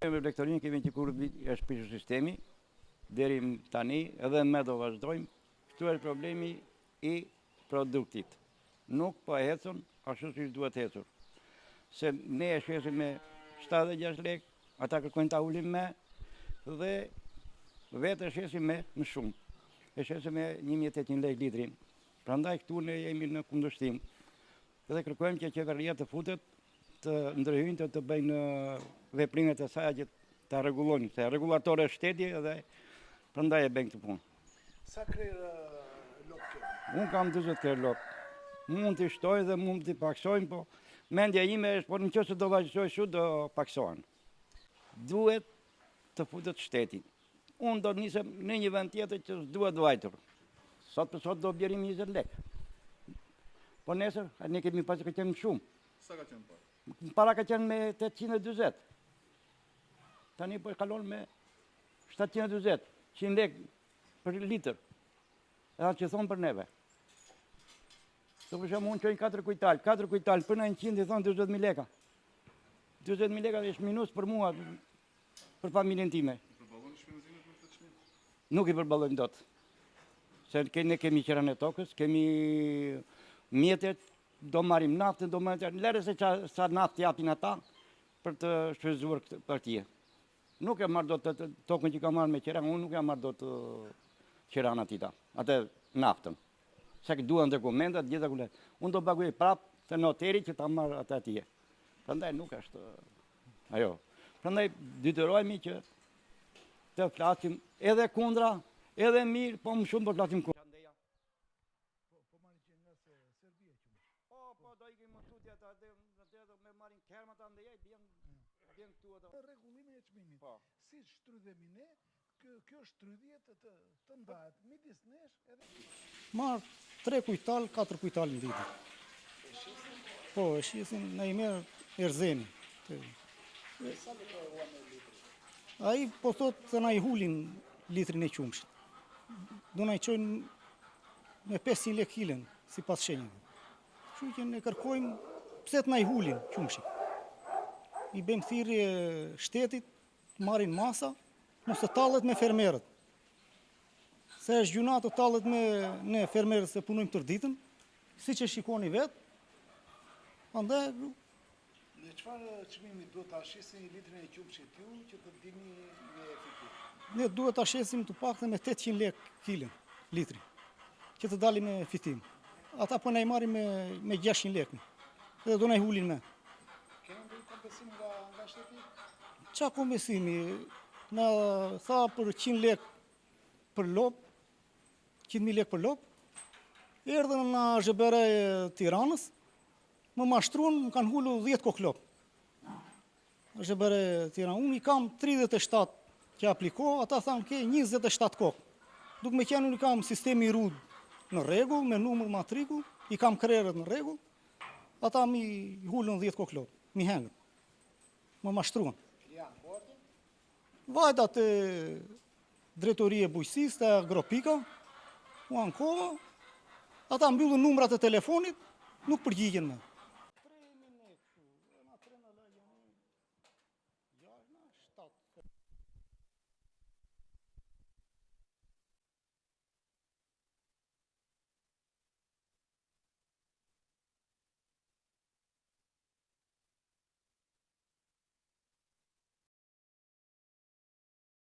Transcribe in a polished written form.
Me blegtorinë kemi që kur është prishur sistemi, deri tani edhe me do vazhdojmë, këtu është problemi i produktit. Nuk po ecën ashtu siç duhet ecur. Se ne e shesim me 76 lek, ata kërkojnë ta ulim me dhe vetë e shesim me më shumë. E shesim me 1800 lek litrin. Prandaj këtu ne jemi në kundërshtim. Dhe kërkojmë që qeveria të futet të ndërhyjnë të të bëjnë veprimet e saja që ta rregullojnë, se rregullator është shteti edhe prandaj e bëjnë këtë punë. Sa krerë lopë keni? Unë kam 40 krerë lopë. Mund t'i shtoj dhe mund t'i paksojmë, po mendja ime është, por në qoftë se do vazhdoj kështu do paksohen. Duhet të futet shteti. Unë do nisem në një vend tjetër që s'duhet vajtur. Sot për sot do bjerim 20 lek. Po nesër, ne kemi pasur ka qenë shumë. Sa ka qenë para? Para ka qenë me 840. Tani po e kalon me 740, 100 lek për litër. Edhe atë që thonë për neve. Të për shembull unë çoj 4 kuintal, 4 kuintal për 900 i thonë 40.000 leka. 40.000 leka është minus për mua, për familjen time. I përballoni shpenzimet me këtë çmim? Nuk i përballojmë dot. Se ne kemi qeranë e tokës, kemi mjetet, do marrim naftën, do marrim, lëre se ça, sa naftë japin ata për të shfrytëzuar këtë partie. Nuk e marr dot të, tokën që kam marrë me qera, unë nuk e marr dot qeranë atij ta, atë naftën. Se duan dokumentat, gjitha kule. Unë do paguaj prapë te noteri që ta marr atë atje. Prandaj nuk është ajo. Prandaj detyrohemi që të flasim edhe kundra, edhe mirë, po më shumë po flasim kundra. Po, po marrin që nga se Serbia që më. Po, po, do ikim më tutje ata, dhe në të do me marrin kermat andeja, i bjen, bjen këtu ato. Rregullimin e çmimit. Po. Si shtrydhemi ne, kjo, kjo shtrydhje të, të, të ndahet midis nesh edhe Marr 3 kuintal, 4 kuintal në ditë. Po, e shesim, na i merr Erzeni. Sa lekë ua merr litri? Ai po thot të na i hulin litrin e qumshit. Do na i çojnë me 500 lekë kilen, sipas shenjave. Kështu që ne kërkojmë pse të na i hulin qumshit. I bëjmë thirrje shtetit të marrin masa, mos të tallet me fermerët. Se është gjynah të tallet me ne fermerët se punojmë tërë ditën, siç e shikoni vetë. Andaj Në çfarë çmimi duhet ta shisni litrin e qumshit ju që të dilni me fitim? Ne duhet ta shesim të paktën me 800 lek kilën, litrin, që të dalim me fitim. Ata po na i marrin me, me 600 lek, dhe do na i hulin me. Keni ndonjë kompensim nga nga shteti? Ça kompensimi? Na tha për 100 lek për lop, 100.000 lek për lop, erdhën në AZHBR e Tiranës, Më mashtrun, më kanë hulu 10 kokë lopë. AZHBR Tiranë. Unë i kam 37 që aplikova, ata thanë ke 27 kokë. Duke me qenë unë i kam sistemi RUD në rregull, me numër matrikull, i kam krerët në rregull, ata m'i hulën 10 kokë lopë, m'i hengën. Më mashtruan. Vajta te drejtoria e bujqësisë, te Agropika, u ankova, ata mbyllën numrat e telefonit, nuk përgjigjen më.